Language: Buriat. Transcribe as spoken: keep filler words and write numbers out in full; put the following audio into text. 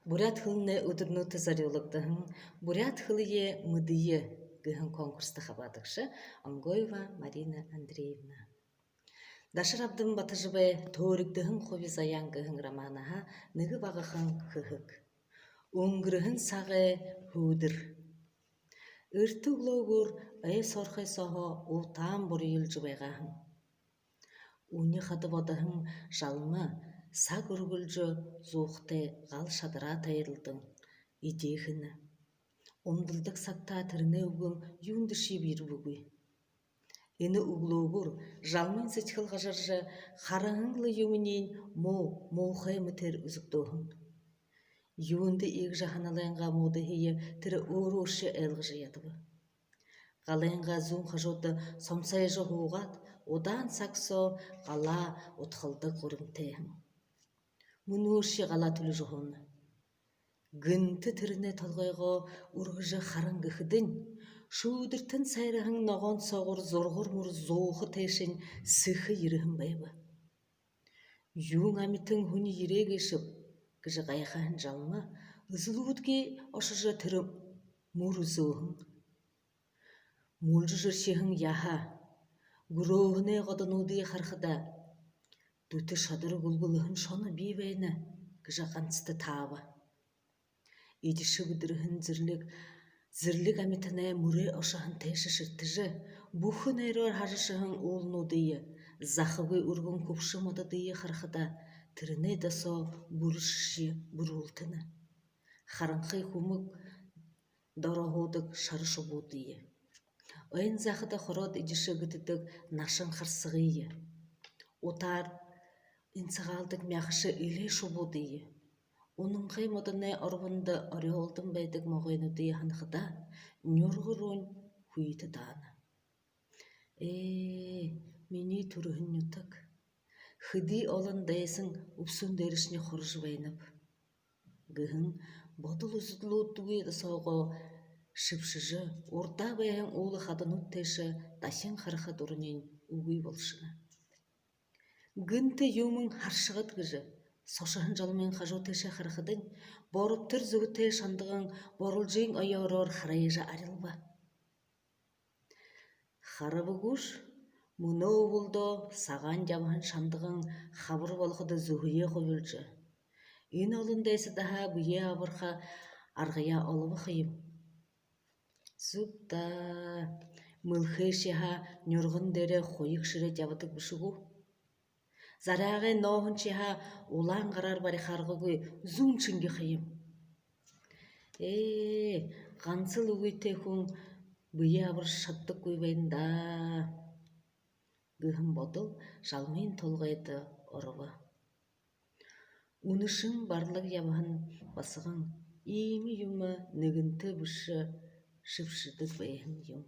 Буряад хэлэнэй үдэрнүүдтэ зорюулагдаһан «Буряад хэлэеэ мэдэе» гэһэн конкурсто хабаадагша Онгоева Марина Андреевна. Дашарабдан Батожабай «Төөригдэһэн хуби заяан» гэһэн романһаа нэгэ багахан хэһэг. Үнгэрһэн сагай һүүдэр. Эртэ үглөөгүүр ой соорхой сооһоо утаан бурьялжа байгаа һэн. Үни хада бодоһон Жалма саг үргэлжэ зуухатай гал шадараа тайралдан эдеэхэнэ. Ундалдаг сагтаа тэрэнэй үбгэн юундэшье бирбэгүй. Энэ үглөөгүүр Жалмын сэдьхэл гажаржа, хараһан лэ юумэниинь муу, муухай мэтээр үзэгдөөһэн. Юундэ иигэжэ һаналайнгаа муудаһые тэрэ өөрөөшье ойлгожо ядаба. Галайнгаа зүүн хажууда сомсойжо һуугаад, удаан саг соо галаа удхалдаг гуримтай һэн. Мүнөөшье галаа түлижэ һууна. Гэнтэ тэрэнэй толгойгоо үргэжэ харан гэхэдэнь, шүүдэртэн сайраһан ногоон соогуур зургар мүр зууха тээшэнь сэхэ ерэһэн байба. «Юун амитан һүни ерээ гээшэб?» гэжэ гайхаһан Жалма эзэлүүдгүй ошожо, тэрэ мүр үзөөһэн. Мүлжэжэрхиһэн яһа, гүрөөһэнэй годонуудые харахада, дүтэ шадар гүлгэлһэн шоно бии байна гэжэ гансата тааба. Эдишэ бэдэрһэн зэрлиг, зэрлиг амитанай мүрэй ошоһон тээшэ шэртэжэ, бүхэ нойроор һажашаһан уулануудые, захагүй үргэн хүбшэ мододые харахада, тэрэнэй досоо бүришье бүрүүлтэнэ. Харанхы хүмэг доро һуудаг шара шубуудые, ойн захада хороод эдишэ гэдэдэг нашан харсагые, утаар инсагаалдаг мяхаша элэй шубуудые, унанхай модоной орбондо орёолдон байдаг могойнуудые һанахада, нюрга руунь хүйтэ даана. Ээ, минии түрэһэн нютаг. Хэды олон дайсан үбсүүн дээрэшни хорожо байнаб гэһэн бодол үзэдэлүүдгүй досоогоо шэбшэжэ, урдаа байһан уула хаданууд тээшэ дахин хараха дураниинь үгы болошоно. Гэнтэ юумэн харшагад гэжэ сошоһон Жалмын хажуу тээшээ харахадань, боробтор зүһэтэй шандаган боролжын оёороор харайжа арилба. Харабагүйш, мүнөө үбэлдөө сагаан ябаһан шандаган хабар болоходо зүһэеэ хубилжа, энэ олон дайсадһаа бэеэ абарха аргаяа олобо ха юм. Зүб даа, мэлхэйшье һаа нюрган дээрээ хуяг шэрээд ябадаг бэшэ гү? Заряагай нооһоншье һаа улаан гараар бариха аргагүй зүүн шэнги ха юм. Ээ, гансал үгытэй хүн бэеэ абаржа шададаггүй байна даа гэһэн бодол Жалмын толгойдо оробо. Үнэшэн барлаг ябаһан басаган иимэ юумэ нэгэнтэ бэшэ шэбшэдэг байһан юм.